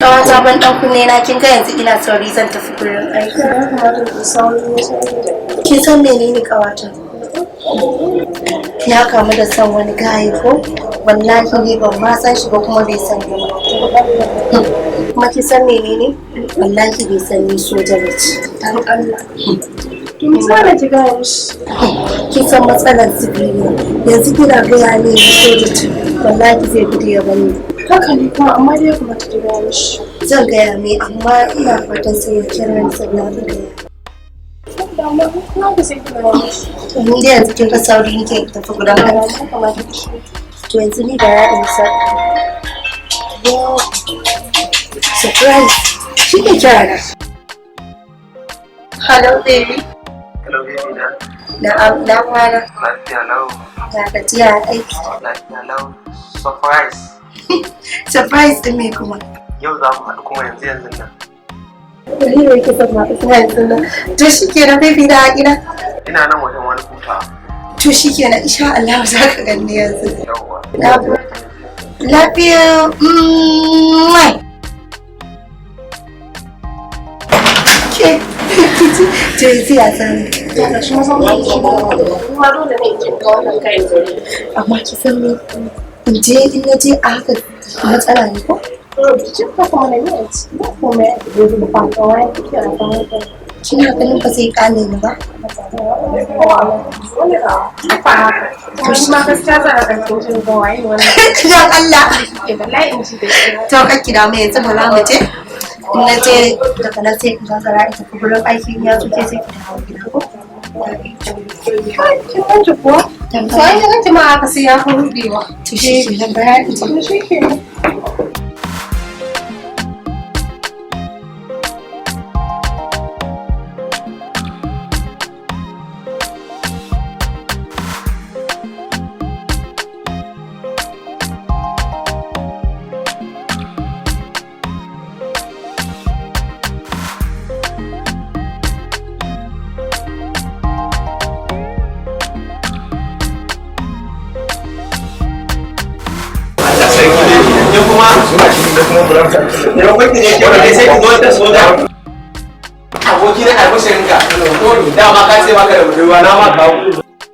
Kawata, ban dan kunne na. Kin ga yanzu ina sauri, zan tafi gurin aiki. Ya kamata ku sauri ne saboda Kin san menene, kawata? Ya kamu da son wani gaye ko? Wallahi ni ban ma san shi ba, kuma bai san ni ba. Kuma kin san menene? Wallahi bai san ni soja ba ce. Dan Allah. To misali ki gaya mishi. Kin san matsalar civilian. Yanzu kina gaya ne ni soja ce. Wallahi zai gudu ya bani. Haka ne kuma, amma dai ya kamata ki gaya mishi. Zan gaya mai, amma ina fatan sai ya kira ni sannan zan gaya. Amma kuma ku sai ki gaya mishi. To ni dai yanzu kin ga sauri nake in tafi gurin aiki. Ya kamata ki shi. To yanzu ni da ya isa. Wow. Surprise! Shi ke kira na. Hello, baby. Hello, baby na. Na'am, na kwana. Lafiya lau. Ya gajiya, aiki? Lafiya lau. Surprise. Surprise din me kuma? Yau za mu haɗu kuma yanzu yanzu nan. Wani ne yake son maɗu kuma yanzu nan? To shi kenan, baby na, ina. Ina nan wajen wani hutawa. To shi kenan, insha Allah za ka ganni yanzu. Yawwa. Love you. Mwah. Ke, to yanzu ya sani. Ya shi mazan ba ki kuma dole ne in ga wannan kai. Amma ki san me? In je, in na je a haka matsala ne ko? Ki ko kuma na yi aiki. Ba komai a cikin ba kawai kike a kan. Kina ganin ba zai kale ni ba? To shi ma gaskiya za a ɗauki jin ga waye wannan. Dan Allah. Ke bala'in shi da shi. To kan ki damu, yanzu ba za mu je. In na je, daga nan sai in gangara in tafi gurin aiki, in ya zo ke sai ki dawo gida ko? Kin ganci kuwa? To ai ganci ma aka sai ya fi rubewa. To shi ke nan, bara in je. To shi ke nan. Allah sarki ne. Ke kuma maimakon ki je ke wani sai ki zo da soja. Aboki na, albashirinka. Dama ka ce baka da budurwa, na ma kawo.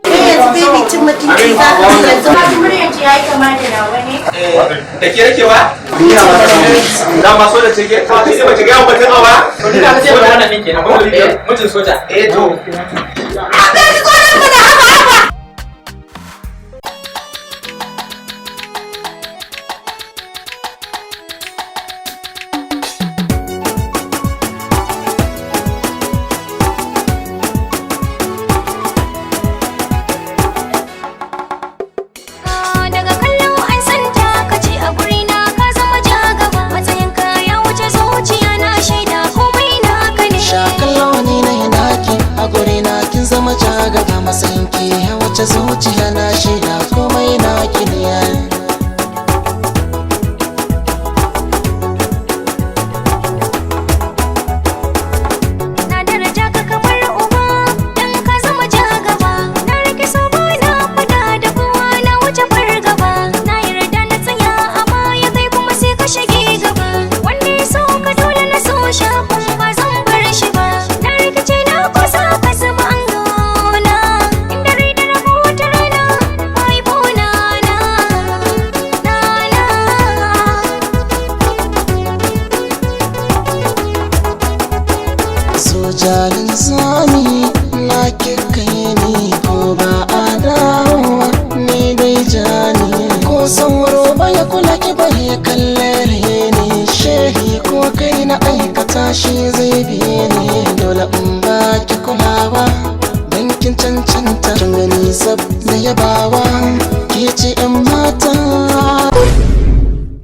Eh, yanzu baby, cin mutunci za ka yi yanzu. Muryar ki yayi kama da nawa ne? Da ke nake ba? Dama soja ce ke. Ka ce ba ki gaya batun a ba? To ni da kace ba wannan din kenan ko? Mutum soja. Eh to. Baby, zo nan mana, haba haba. Daga kallo an santa ka ce a gurina ka zama jagaba, matsayinka ya wuce zuciya, na shaida komai naka ne. Sha kallo ni na naki a gurina, kin zama jagaba, matsayin ki ya wuce zuciya, na shaida komai naki ne. Na daraja ka kamar uba dan ka zama jagaba, na rike sabo na fada da kowa, na wuce fargaba, na yarda na tsaya a baya, kai kuma sai ka shige gaba. Wanda ya so ka dole na so shafin, ba zan bar shi ba. Na rikice na kusa ka zama an gona, inda rai da rabo wata rana mai bona na na na. Sojalin zami na kika ni ko ba a dawowa, ni dai jani ko sauro baya kula ki bare kalle ni shehi, ko kai na aikata shi zai biye ni, dole in ba ki kulawa dan kin cancanta, kin gani sab da yabawa.